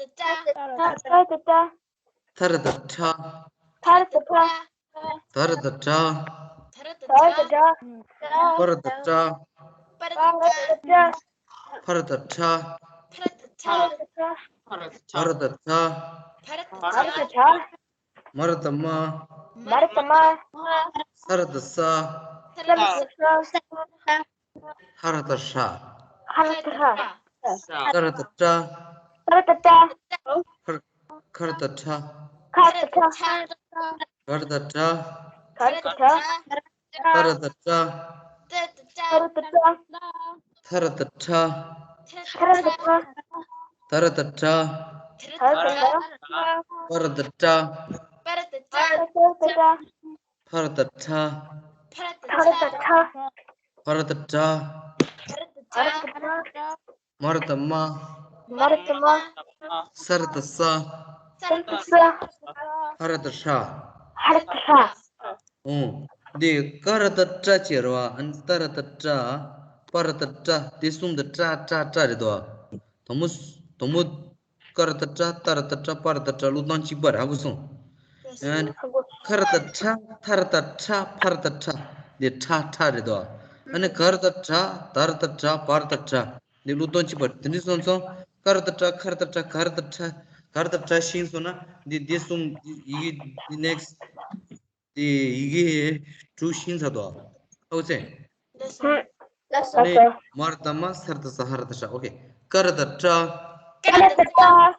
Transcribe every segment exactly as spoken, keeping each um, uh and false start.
ཐ་ར་ཏ་ཏྲ། ཐ་ར་ཏ་ཏྲ། ཐ་ར་ཏ་ཏྲ། ཐ་ར་ཏ་ཏྲ། ཐ་ར་ཏ་ཏྲ། པ་ར་ཏ་ཏྲ། པ་ར་ཏ་ཏྲ། ཕ་ར་ཏ་ཕྲ། ཕ་ར་ཏ་ཕྲ། བ་ར་ཏ་བྲ། བ་ར་ཏ་བྲ། མ་ར་ཏ་མ། མ་ར་ཏ་མ། ས་ར་ཏ་ས། ས་ར་ཏ་ས། ཧ་ར་ཏ་ཧྲ། ཧ་ར་ཏ་ཧྲ། ཀ་ར་ཏ་ཀྲ། ཀ་ར་ཏ་ཀྲ། ཁ་ར་ཏ་ཁ་ར་ཏ་ཁྲ། ཁ་ར་ཏ་ཁྲ། ག་ར་ཏ་གྲ། ག་ར་ཏ་གྲ། ཏ་ར་ཏ་ཏྲ། ཏ་ར་ཏ་ཏྲ། ཐ་ར་ཏ་ཐྲ། ཐ་ར་ཏ་ཐྲ། ད་ར་ཏ་དྲ། ད་ར་ཏ་དྲ། པ་ར་ཏ་པྲ། པ་ར་ཏ་པྲ། ཕ་ར་ཏ་ཕྲ། ཕ་ར་ཏ་ཕྲ། བ་ར་ཏ་བྲ། བ་ར་ཏ་བྲ། མ་ར་ཏ་མ། མ་ར་ཏ་མ། ས་ར་ཏ་ས། ས་ར་ཏ་ས། ཧ་ར་ཏ་ཧྲ། ཧ་ར་ཏ་ཧྲ། འོ། འདི་ཀ་ར་ཏ་ཀྲ་བྱས་རེད་བ། ཨ་ནི་ཏ་ར་ཏ་ཏྲ། པ་ར་ཏ་པྲ། དེ་གསུམ་དུ་ཀྲ་ཀྲ་ཀྲ་རེད་དོ། དང་པོ། དང་པོ། ཀ་ར་ཏ་ཀྲ། ཏ་ར་ཏ་ཏྲ། པ་ར་ཏ་པྲ། ཀློག་སྟངས་གཅིག་པ་རེད། ཧ་གོ་སོང་། ཨ་ནི་ཁ་ར་ཏ་ཁྲ། ཐ་ར་ཏ་ཁྲ། ཕ་ར་ཏ་ཁྲ། འདི་ཁྲ་ཁྲ་རེད་དོ། ཨ་ནི་ག་ར་ཏ་གྲ། ད་ར་ཏ་གྲ། བ་ར་ཏ་གྲ། འདི་ཀློག་སྟངས་གཅིག་པ་རེད། དེ་འདྲ་སོང་ཙང་ཀ་ར་ཏ་ཀྲ། ཁ་ར་ཏ་ཀྲ། ག་ར་ཏ་ཀྲ། ག་ར་ཏ་ཀྲ་ཤེས་སོང་ན་འདི་འདི་གསུམ། ཡི་གེ་འདི་next དེ་ཡི་གེ་དྲུག་ཤེས་ཚར་དོ། ཨོ་ཙེ། ལགས་སོ། ལགས་སོ། ནས་མ་ར་ཏ་མ། ས་ར་ཏ་ས། ཧ་ར་ཏ་ཧྲ། ཨོ་ཁེ། ཀ་ར་ཏ་ཀྲ། ཀ་ར་ཏ་ཀྲ།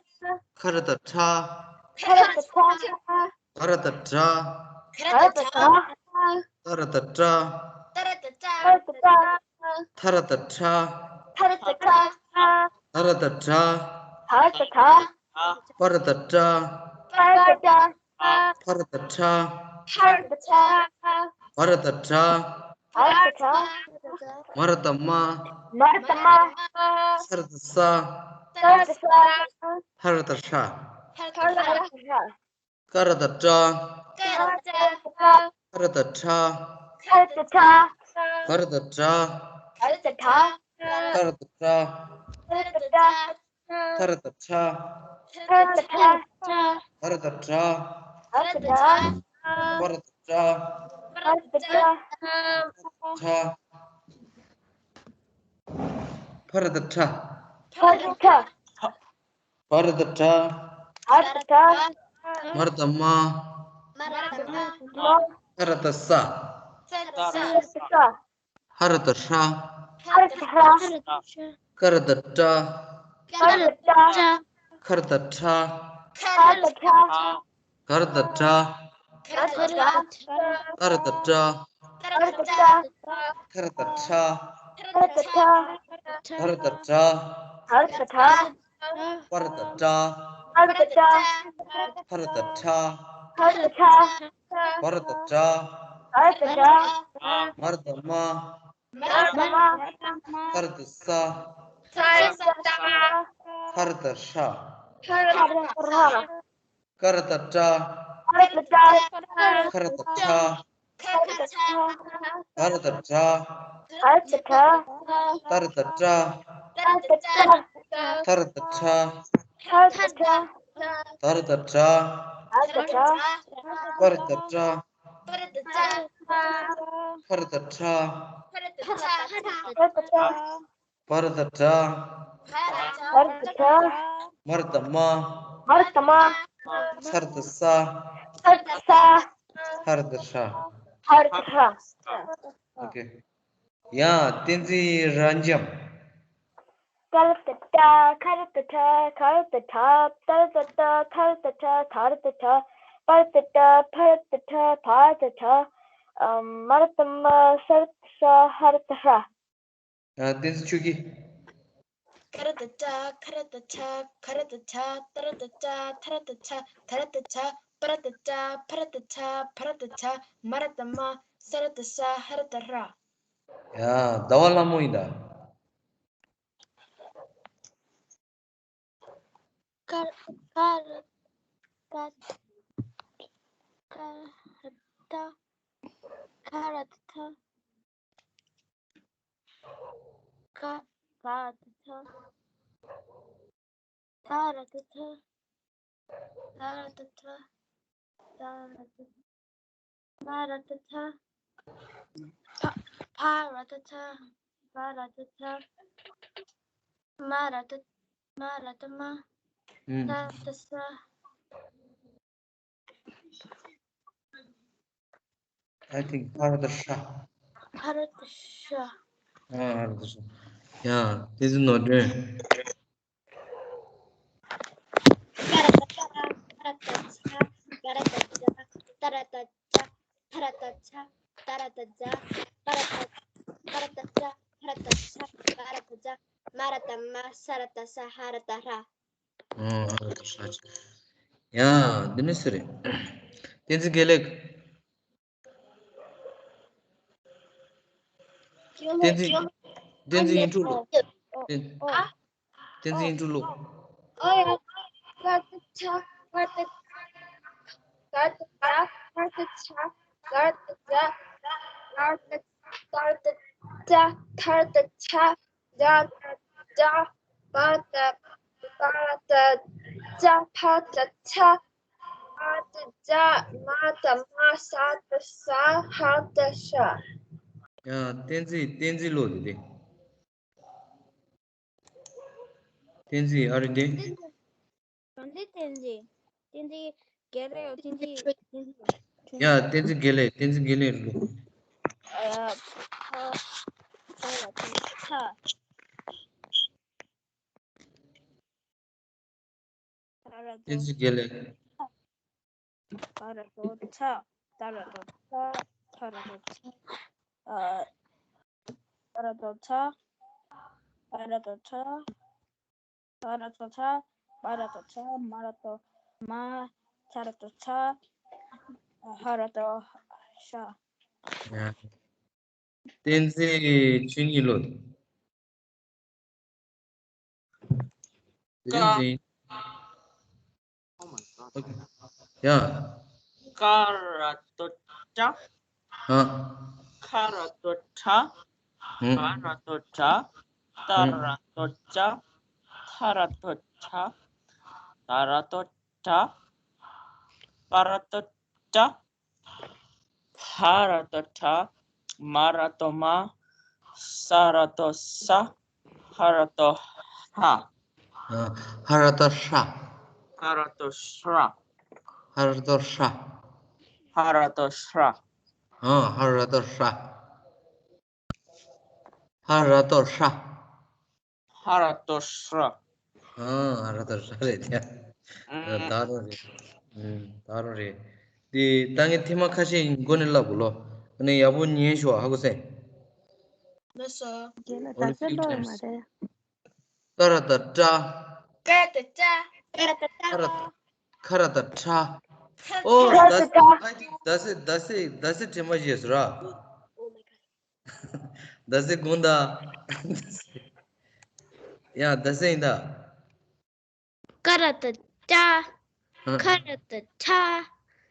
ཁ་ར་ཏ་ཁྲ། ཁ་ར་ཏ་ཁྲ། བ་ར་ཏ་བྲ། བ་ར་ཏ་བྲ། ཏ་ར་ཏ་ཏྲ། ཏ་ར་ཏ་ཏྲ། ཏ་ར་ཏ་ཏྲ། ཐ་ར་ཏ་ཐྲ། ཐ་ར་ཏ་ཐྲ། ད་ར་ཏ་དྲ། ད་ར་ཏ་དྲ། པ་ར་ཏ་པྲ། པ་ར་ཏ་པྲ། ཕ་ར་ཏ་ཕྲ། ཕ་ར་ཏ་ཕྲ། བ་ར་ཏ་བྲ། བ་ར་ཏ་བྲ། མ་ར་ཏ་མ། མ་ར་ཏ་མ། ས་ར་ཏ་ས། ས་ར་ཏ་ས། ཧ་ར་ཏ་ཧྲ། ཧ་ར་ཏ་ཧྲ། ཀ་ར་ཏ་ཀྲ། ཀ་ར་ཏ་ཀྲ། ཁ་ར་ཏ་ཁྲ། ཁ་ར་ཏ་ཁྲ། བ་ར་ཏ་བྲ། བ་ར་ཏ་བྲ། ཏ་ར་ཏ་ཏྲ། ཏ་ར་ཏ་ཏྲ། ཐ་ར་ཏ་ཐྲ། ཐ་ར་ཏ་ཐྲ། བ་ར་ཏ་བྲ། བ་ར་ཏ་བྲ། པ་ར་ཏ་པྲ། པ་ར་ཏ་པྲ། ཕྲ། ཕ་ར་ཏ་ཕྲ། ཕ་ར་ཏ་ཕྲ། བ་ར་ཏ་བྲ། བ་ར་ཏ་བྲ། མ་ར་ཏ་མ། མ་ར་ཏ་མ། ས་ར་ཏ་ས། ས་ར་ཏ་ས། ཧ་ར་ཏ་ཧྲ། ཧ་ར་ཏ་ཧྲ། ཀ་ར་ཏ་ཀྲ། ཀ་ར་ཏ་ཀྲ། ཁ་ར་ཏ་ཁྲ། ཁ་ར་ཏ་ཁྲ། ག་ར་ཏ་གྲ། ག་ར་ཏ་གྲ། ཏ་ར་ཏ་ཏྲ། ཏ་ར་ཏ་ཏྲ། ཐ་ར་ཏ་ཐྲ། ཐ་ར་ཏ་ཏྲ། ད་ར་ཏ་དྲ། ད་ར་ཏ་ཏྲ། པ་ར་ཏ་པྲ། པ་ར་ཏ་པྲ། ཕ་ར་ཏ་ཕྲ། ཕ་ར་ཏ་ཕྲ། བ་ར་ཏ་བྲ། བ་ར་ཏ་བྲ། མ་ར་ཏ་མ། མ་ར་ཏ་མ། ས་ར་ཏ་ས། ས་ར་ཏ་ས། ཧ་ར་ཏ་ཧྲ། ཧ་ར་ཏ་ཧྲ། ཀ་ར་ཏ་ཀྲ། ཀ་ར་ཏ་ཀྲ། ཁ་ར་ཏ་ཁྲ། ཁ་ར་ཏ་ཁྲ། ག་ར་ཏ་གྲ། ག་ར་ཏ་གྲ། ཏ་ར་ཏ་ཏྲ། ཏ་ར་ཏ་ཏྲ། ཐ་ར་ཏ་ཐྲ། ཐ་ར་ཏ་ཐྲ། ད་ར་ཏ་དྲ། ད་ར་ཏ་དྲ། པ་ར་ཏ་པྲ། པ་ར་ཏ་པྲ། ཕ་ར་ཏ་ཕྲ། ཕ་ར་ཏ་ཕྲ། བ་ར་ཏ་བྲ། བ་ར་ཏ་བྲ། མ་ར་ཏ་མ། མ་ར་ཏ་མ། ས་ར་ཏ་ས། ས་ར་ཏ་ས། ཧ་ར་ཏ་ཧྲ། ཧ་ར་ཏ་ཧྲ། ཨོ་ཁེ། ཡང་བསྟན་འཛིན་རབ་འབྱམས། ཀ་ར་ཏ་ཀྲ། ཁ་ར་ཏ་ཁྲ། ག་ར་ཏ་གྲ། ཏ་ར་ཏ་ཏྲ། ཁ་ར་ཏ་ཁྲ། ག་ར་ཏ་གྲ། པ་ར་ཏ་པྲ། ཕ་ར་ཏ་ཕྲ། བ་ར་ཏ་བྲ། ཨ། མ་ར་ཏ་མ། ས་ར་ཏ་ས། ཧ་ར་ཏ་ཧྲ། ཡང་བསྟན་འཛིན་ཆོས་སྐྱིད། ཀ་ར་ཏ་ཀྲ། ཁ་ར་ཏ་ཁྲ། ག་ར་ཏ་གྲ། ཏ་ར་ཏ་ཏྲ། ཁ་ར་ཏ་ཁྲ། ག་ར་ཏ་ཁྲ། པ་ར་ཏ་པྲ། ཕ་ར་ཏ་ཕྲ། བ་ར་ཏ་བྲ། མ་ར་ཏ་མ། ས་ར་ཏ་ས། ཧ་ར་ཏ་ཧྲ། ཡ། ཟླ་བ་ལྷ་མོ་ཡིན་ད། ཀ་ར་ཀ་ར་ཏ་ཀ་ར་ཏ་ཁ་ར་ཏ་ཐ་ཀ་ག་ར་ཏ་ཐ། ད་ར་ཏ་ཐ། ད་ར་ཏ་ཐ། ད་ར་ཏ། མ་ར་ཏ་ཐ། ཕ་ཕ་ར་ཏ་ཐ། ཕ་ར་ཏ་ཐ། མ་ར་ཏ། མ་ར་ཏ་མ། ཨུམ། ད་ར་ཏ་ས། I think ཕ་ར་ཏ་ཧྲ། ཕ་ར་ཏ་ཧྲ། ཨ། ཕ་ར་ཏ་ཧྲ། ཡ། This is not doing. ཀ་ར་ཏ་ཀ། ཕ་ར་ཏ་ཕ། ག་ར་ཏ་ག། ཏ་ར་ཏ་ཏ། ཐ་ར་ཏ་ཐ། ད་ར་ཏ་ཏ། པ་ར་ཏ། པ་ར་ཏ་ཏ། ཕ་ར་ཏ་ཕ། ག་ར་ཏ་ག། མ་ར་ཏ་མ། ས་ར་ཏ་ས། ཧ་ར་ཏ་ཧྲ། ཨོ། ཧ་ར་ཏ་ཧྲ། ཡ། འདི་ནི་སུ་རེད། བསྟན་འཛིན་དགེ་ལེགས། བསྟན་འཛིན། བསྟན་འཛིན་དབྱིག་གྲུ་ལོ། བསྟན། བསྟན་འཛིན་དབྱིག་གྲུ་ལོ། ཨོ་ཡ། ཀ་ར་ཏ་ཀྲ། ཀ་ར་ཏ། ཀ་ར་ཏ་ཀྲ། ཀ་ར་ཏ་ཀྲ། ཀ་ར་ཏ་ཏྲ། ཀ་ར་ཏ་ཏྲ། ཀ་ར་ཏ་ཏྲ། ཀ་ར་ཏ་ཏྲ། ཇ་ཏ་ཇ། པ་ཏ། པ་ར་ཏ་ཇ། ཕ་ཏ་ཕྲ། ཨ་ཏ་ཨྱ། མ་ར་ཏ་མ། ས་ར་ཏ་ས། ཧ་ར་ཏ་ཧྲ། ཡ། བསྟན་འཛིན། བསྟན་འཛིན་ལོ་དེ་དེ། བསྟན་འཛིན། ཨ་རི་དེ། གང་འདི་བསྟན་འཛིན། བསྟན་འཛིན་དགེ་ལེགས། བསྟན་འཛིན། བསྟན་འཛིན། ཡ། བསྟན་འཛིན་དགེ་ལེགས། བསྟན་འཛིན་དགེ་ལེགས་ལོ། ཨ། ཕ། ཕ་ར་ཏ་ཕྲ། ད་ར་ཏ། བསྟན་འཛིན་དགེ་ལེགས། ད་ར་ཏ་ཚ། ད་ར་ཏ་ཚ། ད་ར་ཏ་ཚ། ཨ། ད་ར་ཏ་ཚ། ད་ར་ཏ་ཚ། ད་ར་ཏ་ཚ། པ་ར་ཏ་ཚ། མ་ར་ཏ་མ། ཚ་ར་ཏ་ཚ། ཧ་ར་ཏ་ཧྲ། ཡ། བསྟན་འཛིན་ཆོས་ཉིད་ལོ། བསྟན་འཛིན། ཡ། ཀ་ར་ཏ་ཀྲ། ཧ། ཁ་ར་ཏ་ཁྲ། ཧུ། ག་ར་ཏ་གྲ། ཏ་ར་ཏ་ཏྲ། ཐ་ར་ཏ་ཐྲ། ད་ར་ཏ་ཏྲ། པ་ར་ཏ་པྲ། ཕ་ར་ཏ་ཕྲ། མ་ར་ཏ་མ། ས་ར་ཏ་ས། ཧ་ར་ཏ་ཧྲ། ཧ་ར་ཏ་ཧྲ། ཧ་ར་ཏ་ཧྲ། ཧ་ར་ཏ་ཧྲ། ཧ་ར་ཏ་ཧྲ། ཧ་ར་ཏ་ཧྲ། ཧ་ར་ཏ་ཧྲ། ཧ་ར་ཏ་ཧྲ། ཨ། ཧ་ར་ཏ་ཧྲ་རེད་དེ། ཨ། ད་རུང་རེད། ཨ། ད་རུང་རེད། དེ་ད་ངས་ཐེངས་མ་ཁ་ཤས་མགོ་ནས་བསླབ་དགོས་ལོ། ཨ་ནི་ཡག་པོ་ཉན་ཤོག་ཧ་གོ་སོང་། ལགས་སོ། རྒན་ལགས། ད་གསོན་པོ་མ་རེད། ཏ་ར་ཏ་ཏྲ། ཀ་ར་ཏ་ཀྲ། ཀ་ར་ཏ་ཀྲ། ཁ་ར་ཏ་ཁ་ར་ཏ་ཁྲ། ཨོ། ད་ཨ་ཏི་ད་སེ་ད་སེ་ད་སེ་དྲན་པ་བརྗེད་སོང་ར། ད་སེ་དགོངས་དག་ཡ། ད་སེ་ཡིན་ད། ཀ་ར་ཏ་ཀྲ། ཧ། ཁ་ར་ཏ་ཁྲ།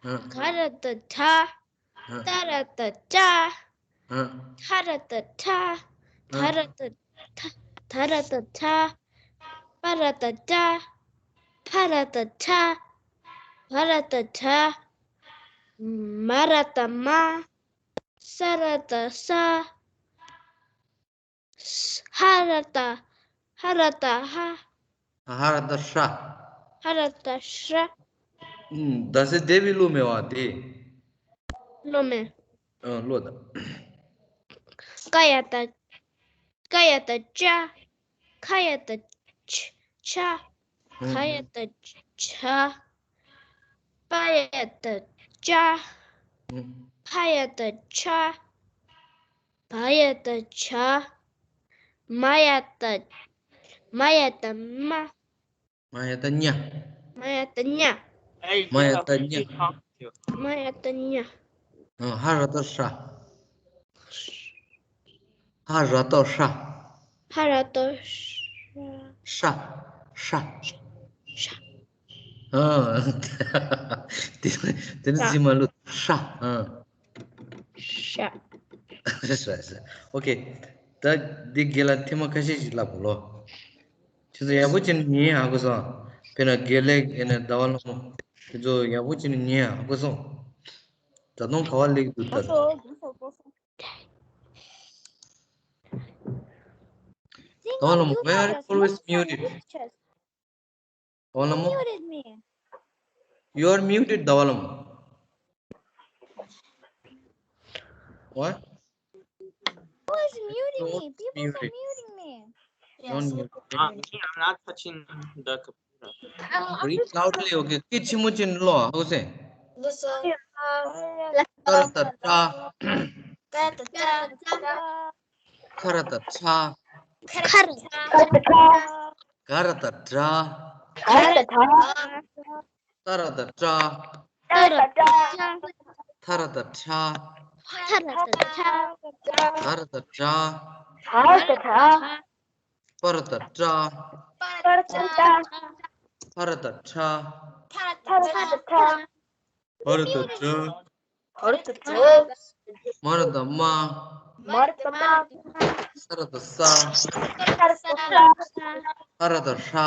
ཧ། ག་ར་ཏ་གྲ། ཧ། ཏ་ར་ཏ་ཏྲ། ཧ། ཐ་ར་ཏ་ཐྲ། ད་ར་ཏ་ཐ། ད་ར་ཏ་ཐྲ། པ་ར་ཏ་པྲ། ཕ་ར་ཏ་ཕྲ། བ་ར་ཏ་བྲ། མ་ར་ཏ་མ། ས་ར་ཏ་ས། ཧ་ར་ཏ། ཧ་ར་ཏ་ཧ། ཧ་ར་ཏ་ཧྲ། ཧ་ར་ཏ་ཧྲ། ཨུམ། ད་སེ་དེ་བི་ཀློག་མེད་པ་དེ། ཀློག་མེད། ཨ། ཀློག་དང་། ཀ་ཡ་ཏ། ཀ་ཡ་ཏ་ཀྲ། ཁ་ཡ་ཏ་ཁྲ། ག་ཡ་ཏ་གྲ། པ་ཡ་ཏ་པྲ། ཕ་ཡ་ཏ་ཕྲ། བ་ཡ་ཏ་བྲ། མ་ཡ་ཏ། མ་ཡ་ཏ་མ། མ་ཡ་ཏ་མྱ། མ་ཡ་ཏ་མྱ། མ་ཡ་ཏ་མྱ། མ་ཡ་ཏ་མྱ། ཨ། ཧ་ར་ཏ་ཧྲ། ཧ་ར་ཏ་ཧྲ། ཧ་ར་ཏ་ཧྲ། ཧྲ། ཧྲ། ཧྲ། ཨ། དེ་དེ་ནི་ཧྲ། ཇི་མ་ལུ་ཧྲ། ཨ། ཧྲ། ཧྲ་ཧྲ། ཨོ་ཁེ། ད་འདི་རྒན་ལགས་ཐེངས་མ་ཁ་ཤས་ཤིག་བསླབ་དགོས་ལོ། ཁྱེད་ཚོ་ཡག་པོ་བྱས་ནས་ཉན་ཧ་གོ་སོང་། དཔེར་ན་དགེ་ལེགས་ཡིན་ན་ཟླ་བ་ལྷ་མོ། དེ་ཚོ་ཡག་པོ་བྱས་ནས་ཉན་ཨ། གོ་སོང་། ད་དུང་ག་བ་སླེབས་འདུག་ད། ཟླ་བ་ལྷ་མོ། Why are you always muted? ཟླ་བ་ལྷ་མོ། You are muted, ཟླ་བ་ལྷ་མོ། What? Who is muting me? People are muting me. Don't mute. Ah, me, I'm not touching the computer. Read loudly, okay? སྐད་ཆེན་མོ་བྱས་ནས་ཀློག་ཨ། ཧོ་སེ། ཀ་ར་བཏགས་ཀྲ། ཁ་ར་བཏགས་ཁྲ། ག་ར་བཏགས་གྲ། ཏ་ར་བཏགས་ཏྲ། ཐ་ར་བཏགས་ཐྲ། ག་ར་བཏགས་གྲ། པ་ར་བཏགས་པྲ། ཕ་ར་བཏགས་ཕྲ། བ་ར་བཏགས་བྲ། མ་ར་བཏགས་མ། ས་ར་བཏགས་ས། ཧ་ར་བཏགས་ཧྲ། ཧ་ར་བཏགས་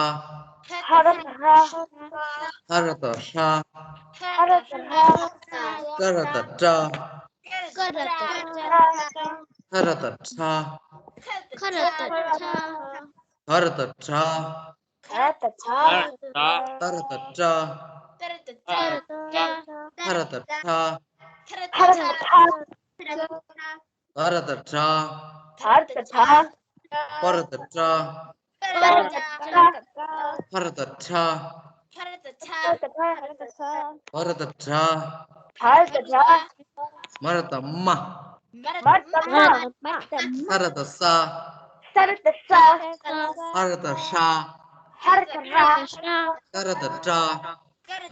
ཧྲ། ཀ་ར་བཏགས་ཀྲ། ཁ་ར་བཏགས་ཁྲ། ག་ར་བཏགས་གྲ། ག་ར་བཏགས་གྲ། ཏ་ར་བཏགས་ཏྲ། ཐ་ར་བཏགས་ཐྲ། ག་ར་བཏགས་གྲ། ག་ར་བཏགས་གྲ། ཏ་ར་བཏགས་ཏྲ། ཐ་ར་བཏགས་ཏྲ། པ་ར་བཏགས་པྲ། ཕ་ར་བཏགས་ཕྲ། བ་ར་བཏགས་བྲ། མ་ར་བཏགས་མ། ས་ར་བཏགས་ས། ཧ་ར་བཏགས་ཧྲ། ཏ་ར་བཏགས་ཏྲ། ཁ་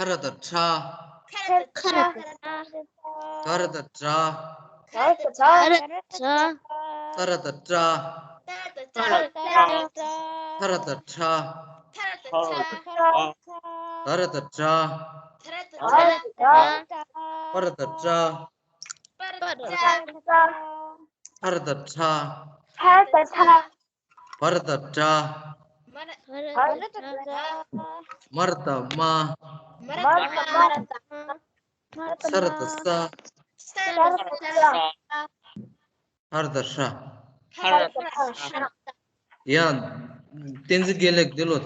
ར་བཏགས་ཁྲ། ག་ར་བཏགས་གྲ། ཏ་ར་བཏགས་ཏྲ། ཐ་ར་བཏགས་ཐྲ། ག་ར་བཏགས་གྲ། པ་ར་བཏགས་པྲ། ཕ་ར་བཏགས་ཕྲ། བ་ར་བཏགས་བྲ། མ་ར་བཏགས་མ། ས་ར་བཏགས་ས། ཧ་ར་བཏགས་ཧྲ། ཡང་། བསྟན་འཛིན་དགེ་ལེགས་འདི་ལོ།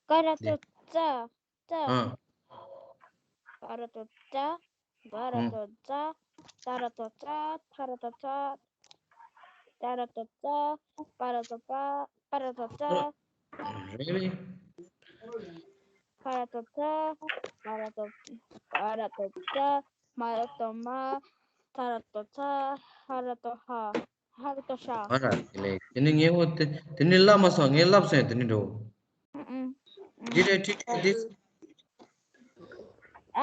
ཀ་ར་བཏགས་ཀྲ། ཀྲ། ག་ར་བཏགས་གྲ། ག་ར་བཏགས་གྲ། ཏ་ར་བཏགས་ཏྲ། ཐ་ར་བཏགས་ཐྲ། ཏ་ར་བཏགས་ཏྲ། པ་ར་བཏགས་པྲ། པ་ར་བཏགས་པྲ། རེད་རེད། ཕ་ར་བཏགས་ཕྲ། ག་ར་བཏགས་ག་ར་བཏགས་གྲ། མ་ར་བཏགས་མ། ཐ་ར་བཏགས་ཐ། ཧ་ར་བཏགས་ཧ། ཧ་ར་བཏགས་ཧྲ། ཨ་ར་དེ་ལས་དེ་ནི་ངས་འོ་དེ་དེ་ནི་བསླབ་མ་སོང་། ངས་བསླབ་སོང་། དེ་ནི་འགྲོ། ཨུ་ཨུ། Did I teach you this?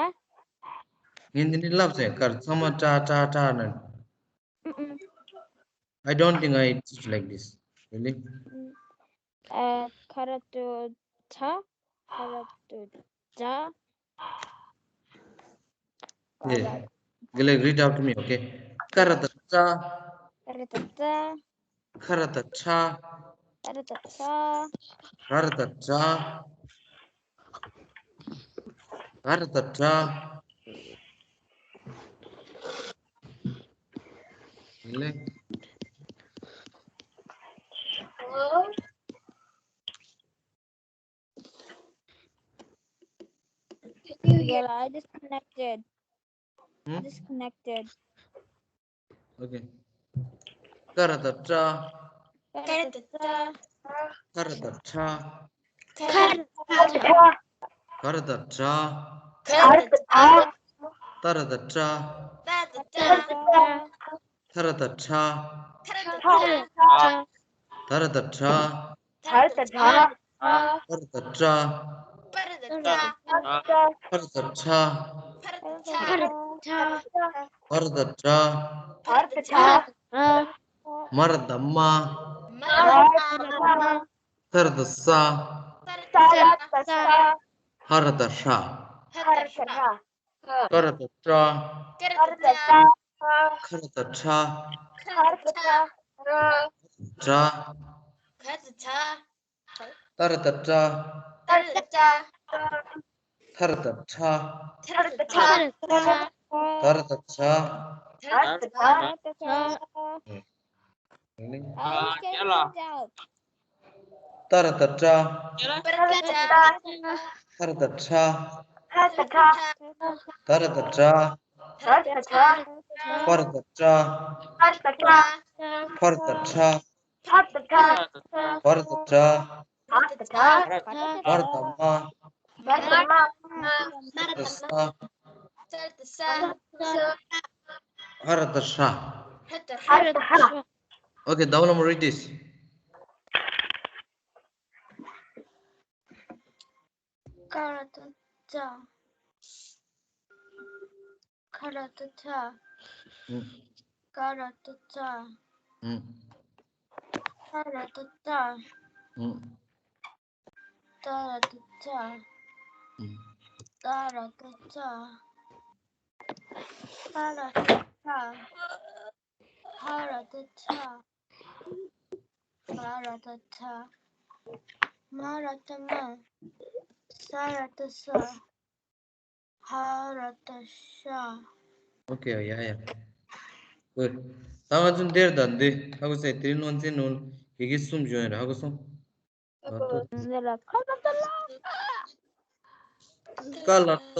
ཨ། ངས་འདི་འདྲ་བསླབས་ཟེར་གར་ཚང་མ་ཀྲ་ཀྲ་ཀྲ་ན། ཨུ་ཨུ། I don't think I teach like this. Really? ཨ། ཁ་ར་བཏགས་ཁྲ། ཧ་ར་བཏགས་ཧྲ། Yeah. Okay, like, read after me, okay? ཀ་ར་བཏགས་ཀྲ། ཀ་ར་བཏགས་ཀྲ། ཁ་ར་བཏགས་ཁྲ། ཁ་ར་བཏགས་ཁྲ། ག་ར་བཏགས་གྲ། ག་ར་བཏགས་གྲ། ལེ། Hello? Can you hear? Yeah, I disconnected. Hmm? Disconnected. Okay. ཀ་ར་བཏགས་ཀྲ། ཀ་ར་བཏགས་ཀྲ། ཁ་ར་བཏགས་ཁྲ། ཁ་ར་བཏགས་ཁྲ། ག་ར་བཏགས་གྲ། ག་ར་བཏགས་གྲ། ཏ་ར་བཏགས་ཏྲ། ཏ་ར་བཏགས་ཏྲ། ཐ་ར་བཏགས་ཐྲ། ཐ་ར་བཏགས་ཐྲ། ད་ར་བཏགས་དྲ། ད་ར་བཏགས་དྲ། པ་ར་བཏགས་པྲ། པ་ར་བཏགས་པྲ། ཕ་ར་བཏགས་ཕྲ། ཕ་ར་བཏགས་ཕྲ། བ་ར་བཏགས་བྲ། བ་ར་བཏགས་བྲ། མ་ར་བཏགས་མ། མ་ར་བཏགས་མ། ས་ར་བཏགས་ས། ས་ར་བཏགས་ས། ཧ་ར་བཏགས་ཧྲ། ཧ་ར་བཏགས་ཧྲ། ཀ་ར་བཏགས་ཀྲ། ཀ་ར་བཏགས་ཀྲ། ཁ་ར་བཏགས་ཁྲ། ཁ་ར་བཏགས་ཁྲ། ཁྲ། ག་ར་བཏགས་གྲ། ཏ་ར་བཏགས་ཏྲ། ཏ་ར་བཏགས་ཏྲ། ཐ་ར་བཏགས་ཐྲ། ཐ་ར་བཏགས་ཐྲ། ད་ར་བཏགས་དྲ། ད་ར་བཏགས་དྲ། ཨ་ནི། ཨ་ཡ་ལ། ཏ་ར་བཏགས་ཏྲ། ཏ་ར་བཏགས་ཏྲ། ཐ་ར་བཏགས་ཐྲ། ཐ་ར་བཏགས་ཐྲ། ད་ར་བཏགས་དྲ། ད་ར་བཏགས་དྲ། པ་ར་བཏགས་པྲ། པ་ར་བཏགས་པྲ། ཕ་ར་བཏགས་ཕྲ། ཕ་ར་བཏགས་ཕྲ། བ་ར་བཏགས་བྲ། བ་ར་བཏགས་བྲ། མ་ར་བཏགས་མ། མ་ར་བཏགས་མ། ས་ར་བཏགས་ས། ས་ར་བཏགས་ས། ཧ་ར་བཏགས་ཧྲ། ཧ་ར་བཏགས་ཧྲ། Okay, Dhawalamma, read this. ཀ་ར་བཏགས་ཀྲ། ཁ་ར་བཏགས་ཁྲ། ཨུ། ག་ར་བཏགས་གྲ། ཨུ། ད་ར་བཏགས་དྲ། ཨུ། ད་ར་བཏགས་དྲ། ཨུ། ད་ར་བཏགས་དྲ། ད་ར་བཏགས་དྲ། ཧ་ར་བཏགས་ཧྲ། ག་ར་བཏགས་གྲ། མ་ར་བཏགས་མ། ས་ར་བཏགས་ས། ཧ་ར་བཏགས་ཧྲ། Okay, ཡ་ཡ། Good. ད་ང་ཚོ་འདིར་ད་འདི་ཧ་གོ་སོང་། དེ་རིང་ནང་ཚན་ནང་ཡི་གེ་གསུམ་བྱུང་ཡོད་རེད། ཧ་གོ་སོང་། འདི་ལ་ཁ་ལ་ཏ་ལ། ཀ་ལ་ཏ།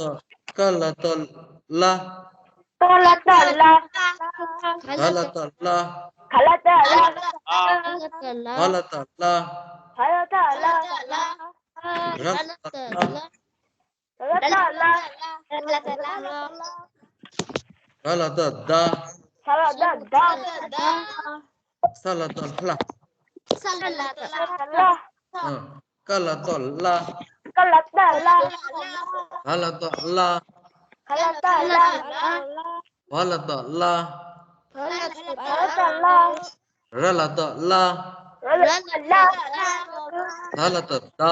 ཀ་ལ་ཏ་ལ། ག་ལ་ཏ་ལ། ག་ལ་ཏ་ལ། ག་ལ་ཏ་ལ། བ་ལ་ཏ་ལ། བ་ལ་ཏ་ལ། ར་ལ་ཏ་ལ། ར་ལ་ཏ་ལ། ར་ལ་ཏ་ལ། ར་ལ་ཏ་ད། ས་ལ་ཏ་ད། ས་ལ་ཏ་ལྷ། ས་ལ་ཏ་ལྷ། ཨ། ཀ་ལ་ཏ་ལ། ཀ་ལ་ཏ་ལ། ག་ལ་ཏ་གླ། ག་ལ་ཏ་གླ། བ་ལ་ཏ་བླ། བ་ལ་ཏ་བླ། ར་ལ་ཏ་རླ། ར་ལ་ཏ་རླ། ད་ལ་ཏ་དད།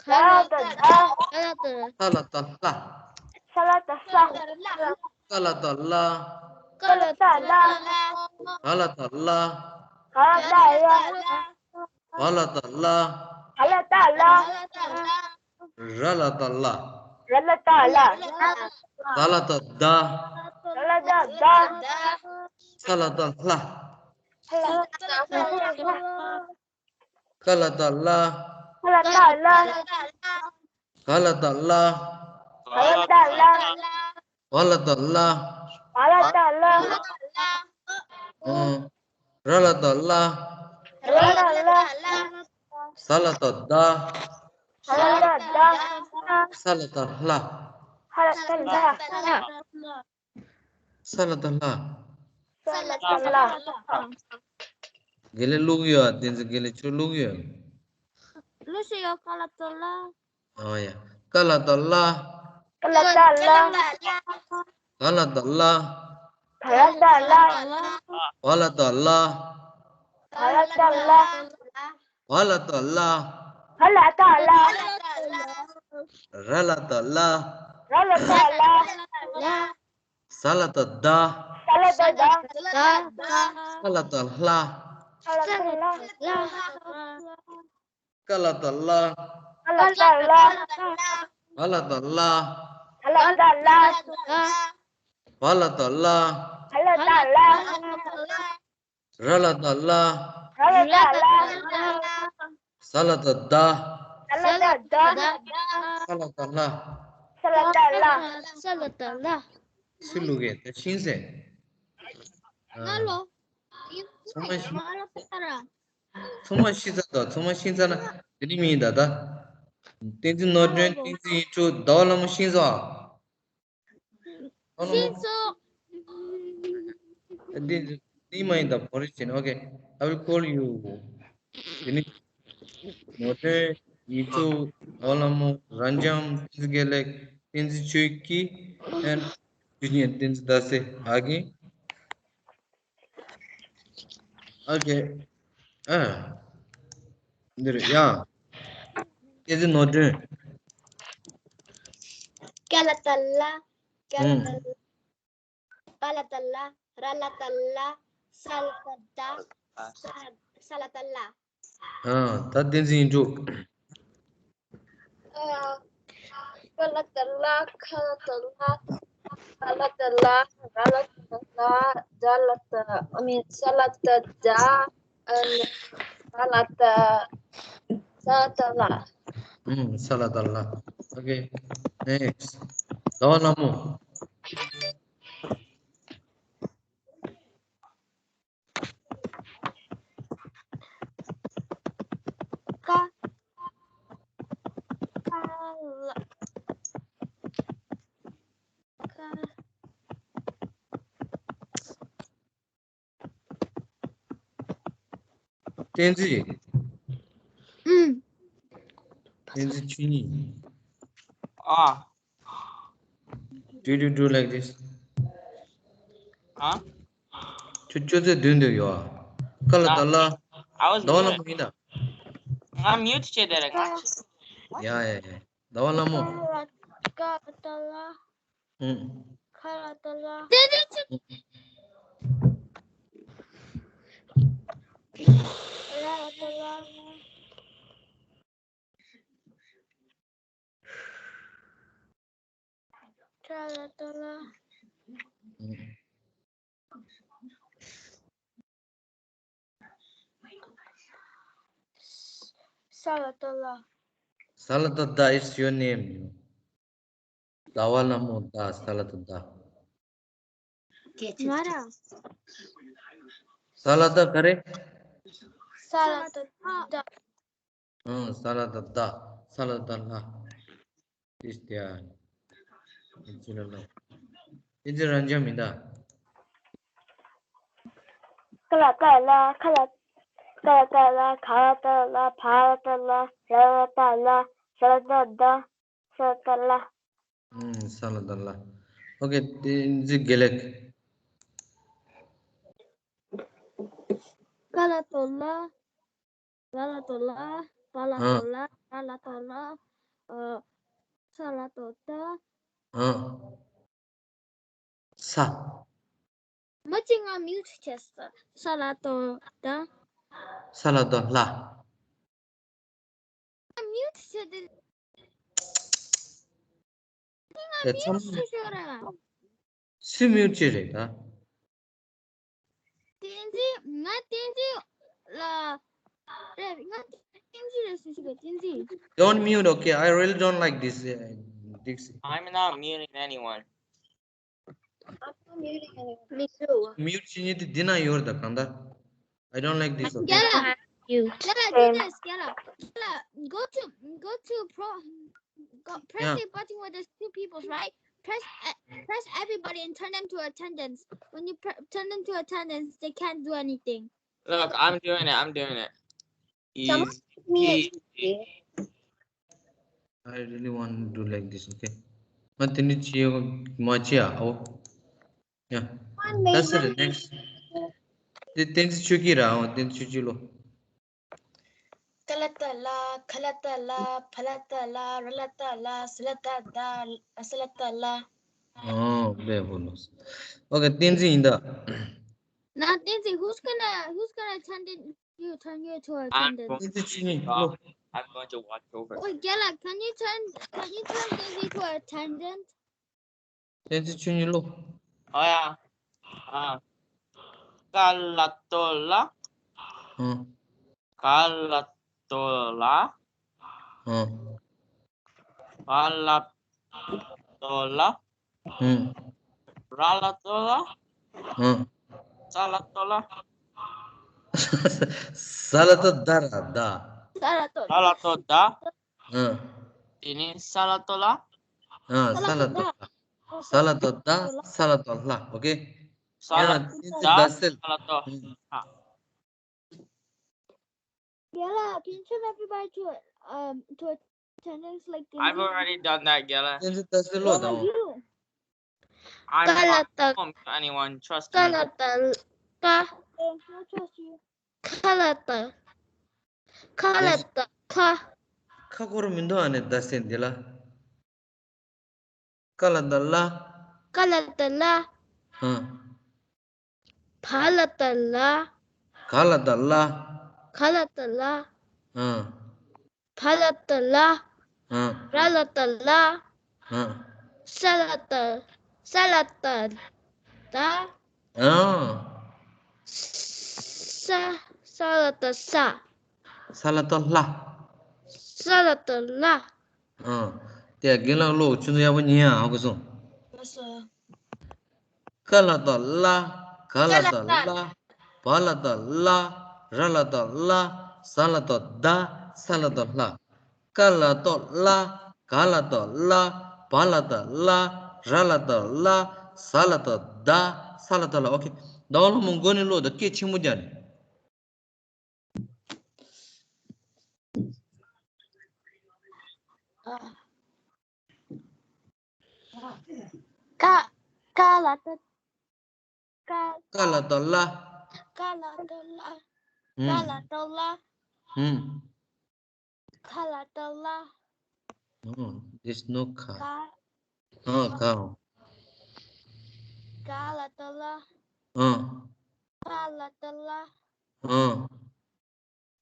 ད་ལ་ཏ་དད། ས་ལ་ཏ་སླ། ས་ལ་ཏ་སླ། ཀ་ལ་ཏ་ཀླ། ཀ་ལ་ཏ་ཀླ། ག་ལ་ཏ་གླ། ག་ལ་ཏ་གླ། བ་ལ་ཏ་བླ། བ་ལ་ཏ་བླ། ར་ལ་ཏ་རླ། ར་ལ་ཏ་རླ། ད་ལ་ཏ་དད། ད་ལ་ཏ་དད། ས་ལ་ཏ་སླ། ས་ལ་ཏ་སླ། ཀ་ལ་ཏ་ཀླ། ཀ་ལ་ཏ་ཀླ། ག་ལ་ཏ་གླ། ག་ལ་ཏ་གླ། བ་ལ་ཏ་བླ། བ་ལ་ཏ་བླ། ཨོ། ར་ལ་ཏ་རླ། ར་ལ་ཏ་རླ། ད་ལ་ཏ་དད། ད་ལ་ཏ་དད། ས་ལ་ཏ་སླ། ས་ལ་ཏ་སླ། ས་ལ་ཏ་སླ། ས་ལ་ཏ་སླ། དགེ་ལེགས་བླུག་ཡོད། བསྟན་འཛིན་དགེ་ལེགས་ཁྱོད་བླུག་ཡོད། བླུག་ཤེས་ཡོད། ཀ་ལ་ཏ་ཀླ། ཨོ་ཡ། ཀ་ལ་ཏ་ཀླ། ཀ་ལ་ཏ་ཀླ། ག་ལ་ཏ་གླ། ག་ལ་ཏ་གླ། བ་ལ་ཏ་བླ། བ་ལ་ཏ་བླ། བ་ལ་ཏ་བླ། བ་ལ་ཏ་བླ། ར་ལ་ཏ་རླ། ར་ལ་ཏ་རླ། ས་ལ་ཏ་དད། ས་ལ་ཏ་དད། ས་ལ་ཏ་སླ། ས་ལ་ཏ་སླ། ཀ་ལ་ཏ་ཀླ། ཀ་ལ་ཏ་ཀླ། ག་ལ་ཏ་གླ། ག་ལ་ཏ་གླ། བ་ལ་ཏ་བླ། བ་ལ་ཏ་བླ། ར་ལ་ཏ་རླ། ར་ལ་ཏ་རླ། ས་ལ་ཏ་དད། ས་ལ་ཏ་དད། ས་ལ་ཏ་སླ། ས་ལ་ཏ་སླ། ས་ལ་ཏ་སླ། སུ་བླུག་གི་ད་ཤིང་ཟེར། ང་ལོ། ཚང་མ་ཤི། ཚང་མ་ཤི་ཚར་དང་། ཚང་མ་ཤི་ཚར་ན་དེ་ནི་མི་ཡིན་ད་ད། བསྟན་འཛིན་ནོར་སྒྲོན། བསྟན་འཛིན་ཡིད་འཕྲོག། ཟླ་བ་ལྷ་མོ་ཤི་སོང་ཨ། ཤི་སོང་། འདི་འདི་མ་ཡིན་ད་བོ་རི་ཅན། Okay, I will call you. དེ་ནི་ནོར་སྒྲོན། ཡིད་འཕྲོག། ཟླ་བ་ལྷ་མོ། རབ་འབྱམས། བསྟན་འཛིན་དགེ་ལེགས། བསྟན་འཛིན་ཆོས་སྐྱིད། and བསྟན་འཛིན་ཟླ་ཟེར། ཨ་གིན། Okay. ཨ། འདི་རེད་ཡ། བསྟན་འཛིན་ནོར་སྒྲོན། ཀ་ལ་ཏ་ཀླ། ཀ་ལ་ཏ་ཀླ། བ་ལ་ཏ་བླ། ར་ལ་ཏ་རླ། ས་ལ་ཏ་དད། ས་ལ་ཏ་སླ། ཨ། ད་བསྟན་འཛིན་ཡིན་འགྲོ། ཀ་ལ་ཏ་ལ། ཁ་ལ་ཏ་ལ། ས་ལ་ཏ་ལ། ར་ལ་ཏ་ལ། ཛ་ལ་ཏ། I mean ས་ལ་ཏ་ཛ། ཨ་ནི་ས་ལ་ཏ། ས་ལ་ཏ་ལ། ཨུམ། ས་ལ་ཏ་ལ། Okay, next. ཟླ་བ་ལྷ་མོ། ཀ་ཀ་ལ་ཀ་བསྟན་འཛིན། ཨུམ། བསྟན་འཛིན་ཆོས་ཉིད། ཨ། Do you do like this? ཨ། ཁྱོད་ཅོ་ཙེ་མདུན་དུ་ཡོད་ཨ། ཀ་ལ་ཏ་ལ། I was ཟླ་བ་ལྷ་mute. མོ་ཡིན་ད། ང་mute བྱས་བསྡད་རེད། ཡ་ཡ་ཡ། ཟླ་བ་ལྷ་མོ། ཀ་ལ་ཀ་ཏ་ལ། ཨུམ། ཁ་ལ་ཏ་ལ། ར་ལ་ཏ་ལ། ཁ་ལ་ཏ་ལ། ཨུམ། ས་ལ་ཏ་ལ། ས་ལ་ཏ་ཏ། It's your name. ཟླ་བ་ལྷ་མོ་ཟླ། ས་ལ་ཏ་ཟླ། ང་ར། ས་ལ་ཏ་ག་རེ། ས་ལ་ཏ་ཟླ། ཨང་། ས་ལ་ཏ་ཟླ། ས་ལ་ཏ་ལྷ། ཏིས་ཏེ་ཨ། ཨིན་ཇི་ལ་ལ། ཨིན་ཇི་རང་འཇགས་མི་འདའ། ཀ་ལ་ཀ་ལ། ཁ་ལ། ཀ་ལ་ཀ་ལ། ག་ལ་ཏ་ལ། བ་ལ་ཏ་ལ། ར་ལ་ཏ་ལ། ས་ལ་ཏ་ཟླ། ས་ལ་ཏ་ལ། ཨུམ། ས་ལ་ཏ་ལ། ཨོ་ཁེ། ཏིན་ཛི་དགེ་ལེགས། ཀ་ལ་ཏོ་ལ། ར་ལ་ཏོ་ལ། བ་ལ་ཏོ་ལ། ར་ལ་ཏོ་ལ། ཨ། ས་ལ་ཏོ་ཏ། ཨ། ས། མ་གཅིག་ང་mute བྱས་སོང་། ས་ལ་ཏོ་ཏ། ས་ལ་ཏོ་ལྷ། ང་mute བྱས་ཏེ། ང་དེ་mute ཚང་མ་བྱས་ཤོག་ར། སུས་mute བྱས་རེད་ད། བསྟན་འཛིན། ང་བསྟན་འཛིན་ལ་རེད། ང་བསྟན་འཛིན་རེད་ཟེར་ཞིག་ག་བསྟན་འཛིན། Don't mute, okay? I really don't like this, uh, Dixie. I'm not muting anyone. I'm not muting anyone. Me too. Mute བྱེད་ཉིད་དེ་འདི་ན་ཡོད་རེད་ད་གང་ལྟར། I don't like this, okay? རྒན་ལགས། Mute. རྒན་ལགས། རྒན་ལགས། རྒན་ལགས། Go to, go to pro, go, press the button where there's two peoples, right? Press, uh, press everybody and turn them to attendants. When you pr- turn them to attendants, they can't do anything. Look, I'm doing it. I'm doing it. Someone give me a easy. I really want to do like this, okay? ང་དེ་འདྲ་བྱེད་ཡོད་མ་བྱེད་ཨ། ཨོ། Yeah. That's it. Next. དེ་བསྟན་འཛིན་ཆོས་སྐྱིད་ར། ཨོ། བསྟན་འཛིན་ཆོས་སྐྱིད་ལོ། ཀ་ལ་ཏ་ལ། ཁ་ལ་ཏ་ལ། བ་ལ་ཏ་ལ། ར་ལ་ཏ་ལ། ས་ལ་ཏ་ཟླ། ས་ལ་ཏ་ལ། ཨོ། བདེ་པོ་ལོ། ཨོ་ཁེ། བསྟན་འཛིན་ཡིན་ད། Now, Daisy, who's gonna, who's gonna turn the, you, turn you to a I'm attendant? Going བསྟན་འཛིན་ཆོས་ཉིད་ལོ། I'm going to watch over. Wait, Gela, can you turn, can you turn Daisy to a attendant? བསྟན་འཛིན་ཆོས་ཉིད་ལོ། ཨོ་ཡ། ཨ། ཀ་ལ་ཏོ་ལ། ཨང་། ག་ལ་ཏོ་ལ། ཨང་། བ་ལ་ཏོ་ལ། ཨང་། ར་ལ་ཏོ་ལ། ཨང་། ས་ལ་ཏོ་ལ། ས་ལ་ཏོ་ཟླ་ར་ཟླ། ས་ལ་ཏོ། ས་ལ་ཏོ་ཟླ། ཨང་། དེ་ནས་ས་ལ་ཏོ་ལ། ཨང་། ས་ལ་ཏོ་ལ། ས་ལ་ཏོ་ཟླ། ས་ལ་ཏོ་ལྷ། Okay? ས་ལ་ཏོ་ཟླ། ས་ལ་ཏོ་ལྷ། ཨང་། Gela, can you turn everybody to, um, to attendance like I've already done that, Gela. བསྟན་འཛིན་ཟླ་གསལ་ལོ་དང་། What about you? I'm not going to anyone, trust me. ཀ་ལ་ཏ་ཀ། Okay, I trust you. ཁ་ལ་ཏ། ཁ་ལ་ཏ་ཁ། ཁ་སྐོར་མི་འདུག་ཨ་ནི་ཟླ་གསལ་འདི་ལ། ཀ་ལ་ཏ་ལ། ཀ་ལ་ཏ་ལ། ཧ། བ་ལ་ཏ་ལ། ག་ལ་ཏ་ལ། ག་ལ་བཏགས་ལ། ཨ། བ་ལ་བཏགས་བ། ཨ། ར་ལ་བཏགས་ར། ཨ། ས་ལ་བཏགས་ས་ལ་བཏགས་སྡ། ཨ། ས་ས་ལ་བཏགས་སྲ། ས་ལ་བཏགས་སླ། ས་ལ་བཏགས་སླ། ཨ། དེ་རྒན་ལགས་ཀློག་ཆུ་ཚོད་ཡག་པོ་ཉན་ཡ་ཧ་གོ་སོང་། ལགས་སོ། ཀ་ལ་བཏགས་ཀླ། ག་ལ་བཏགས་ག་ལ་བཏགས་གླ། བ་ལ་བཏགས་བླ། ར་ལ་བཏགས་རླ། ས་ལ་བཏགས་སྡ། ས་ལ་བཏགས་སླ། ཀ་ལ་བཏགས་ཀླ། ག་ལ་བཏགས་གླ། བ་ལ་བཏགས་བླ། ར་ལ་བཏགས་བླ། ས་ལ་བཏགས་སྡ། ས་ལ་བཏགས་སླ། ཨོ་ཁེ། ཟླ་བ་ལྷ་མོ་མགོ་ནས་ཀློག་དང་། སྐད་ཆེན་པོ་རྒྱག་ནས། ཀ་ཀ་ལ་བཏགས་ཀ་ཀ་ལ་བཏགས་ཀླ། ཀ་ལ་བཏགས་ཀླ། ཨུམ། ག་ལ་བཏགས་གླ། ཨུམ། ཁ་ལ་བཏགས་ལ། ཨོ། There's no ཁ། ག་ཨ་ག་ག་ལ་བཏགས་ལ། ཨ། བ་ལ་བཏགས་བ། ཨ།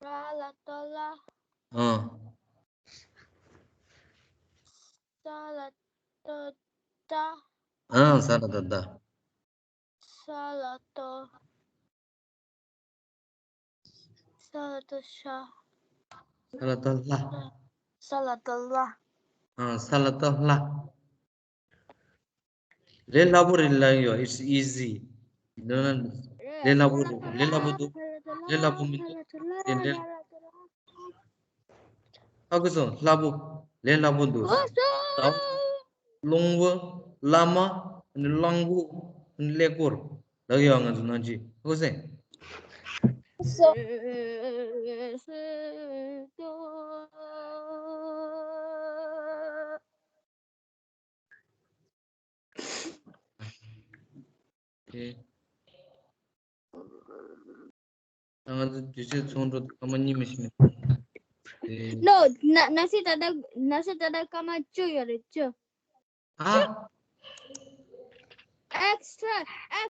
ར་ལ་བཏགས་ར། ཨ། ས་ལ་བཏགས་སྲ། ཨ། ས་ལ་བཏགས་སྲ། ས་ལ་བཏགས་ས་ལ་བཏགས་སྲ། ས་ལ་བཏགས་སླ། ས་ལ་བཏགས་སླ། ཨ། ས་ལ་བཏགས་སླ། ལས་སླ་པོ་རེད་ལབ་ཡོད། It's easy. འདི་ན་ལས་སླ་པོ་རེད། ལས་སླ་པོ་འདུག་ལས་སླ་པོ་མི་འདུག་དེ་ལས། ཧ་གོ་སོང་། སླ་པོ། ལས་སླ་པོ་འདུག་ཟླ་བ། རླུང་བུ། བླ་མ། གླང་པོ། ཀླད་ཀོར། ལབ་ཡོད། ང་ཚོ་ནང་ཆོས་ཧ་གོ་སོང་། དེ། ད་ང་ཚོ་དུས་ཚོད་ཚོགས་འགྲོ་སྐར་མ་གཉིས་མ་ཤི་མེད། དེ། No, ན་ན་སི་ད་ལྟ་ན་སི་ད་ལྟ་སྐར་མ་བཅུ་ཡོད་རེད། བཅུ། ཨ། Extra,